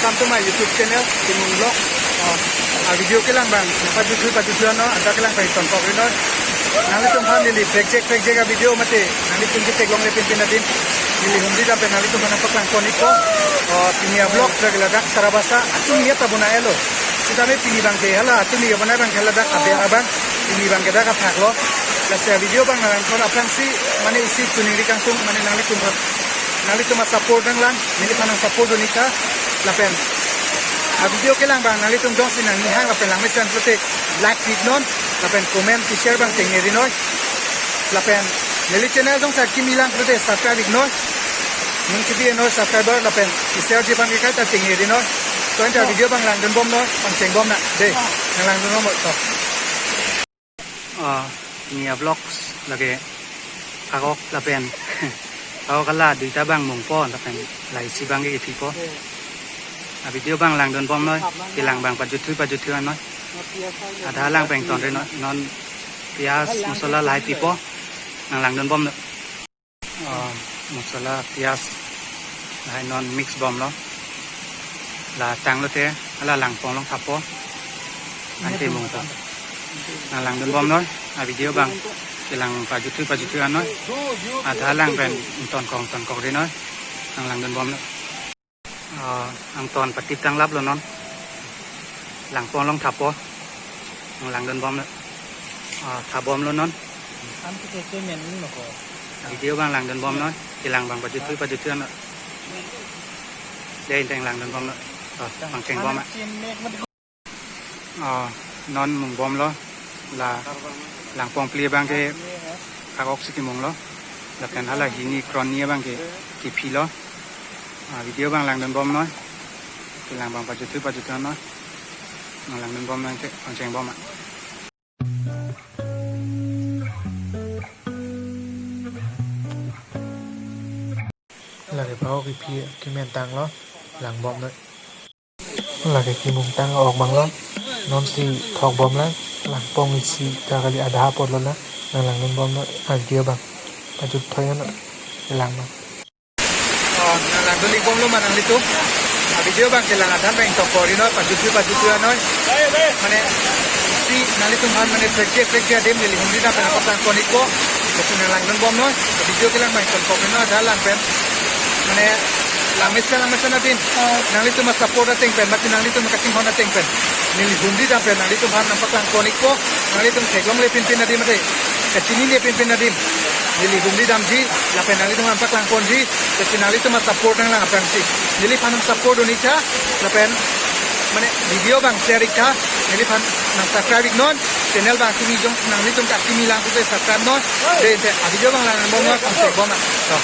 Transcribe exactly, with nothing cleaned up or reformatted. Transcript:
Welcome to my YouTube channel, Timung Vlog. Oh, a video kelang abang pajuthu pajuthu anoi, adha kelang abang ingtonkok rinoi. Nanglitum aphan neli prekjek prekjek a video mate nanglitum ketheklongle pinpin adim neli humri dam pen nanglitum aphan nangpaklangpon ikpo. Oh, pini a vlog lake ladak Sarabasa, atumi ya ta bonai-lo. Sitame pini abangke hala atumi ya bonai abangke ladak aber abang, pini abangke dak athak lo. Lasi a video abang nanglang thon aphrangsi mane isi chuning ri kangtung, mane nanglitum aphan, nanglitum a support nanglang, neliphan nang support dun-ik tha. Lapen a video kelang abang nanglitum jongsi nangnihang lapen langmesen pulote like pi-iknon, lapen comment pi-share abang tengne rinoi. Lapen neli channel jongsi kimi lang pulote subscribe iknoi. Nung chibi enoi subscriber lapen pi-share ji abangke kaita tengne rinoi. To enta video abang langdun bomnoi, pangcheng bomnang. Dei, nanglang dun bomnoi to. Ah, pini a vlogs lake phakok lapen phakok hala duita abang mungpo lapen la isi abangke kipipo. A video abang langdun bomnoi, kelang abang pajuthu pajuthu anoi. Adha lang pen ington rinoi, non piyaj masala lahai pipo, nanglangdun bomnoi. Ah, masala piyaj lahai non mix bomlo. La tanglote hala langpong along thappo. Ante mungpo. Nanglangdun bomnoi. A video abang kelang pajuthu pajuthu anoi. Adha lang pen ingtonkok ingtonkok rinoi. Nanglangdun bomnoi. Ah, angton patip tanglaplo non. Langpong along thappo. Nanglangdun bomnoi. Ah, thap bomlo non. An ke ke men ni noko. Video abang langdun bomnoi. Kelang abang pajuthu pajuthu anoi. Dei, enta langdun bomnoi. Oh, pangcheng bom. Ah, non mung bomlo. La langpong phli abangke phakok si kimunglo. Lapen hala hini kroni abangke kipilo. Ah, video abang langdun bomnoi. Kelang abang pajuthu pajuthu anoi. Nanglangdun bomnoi, ante pangcheng bom. Lake phakok kiphi kemen tanglo, lang bomnoi. Lake kimung tang ok abanglo, nonsi thok bomlang, langpong isi ta kali adha apotlo lang, nanglangdun bomnoi, a video abang pajut thoi anoi, lang abang. Oh, nanglangdun ik bomlo ma nanglitum? A video abang kelang adhan abang ingtonkok rinoi, pajuthu pajuthu anoi. Mane isi nanglitum aphan mane prekjek prekjek adim neli humri dam pen nangpaklangpon ikpo. Lasi nanglangdun bomnoi. A video kelang abang ingtonkok rinoi, adha lang pen. Mane langmesen langmesen adim nanglitum a support ateng pen, mate nanglitum kachinghon ateng pen neli humri dam pen nanglitum aphan nangpaklangpon ikpo. Nanglitum theklongle pinpin adim mate kachinine pinpin adim neli humri damji, lapen nanglitum aphan nangpaklangponji. Lasi nanglitum a support nanglang aphrangsi neliphan nang support dun-ik tha. Lapen mane video abang share ik tha. Neliphan nang subscribe iknon. Channel abang kimi jongsi nanglitum kimi lang pulote subscribe non. Dei, ante a video abang langdun bomnoi, pangcheng bom. To.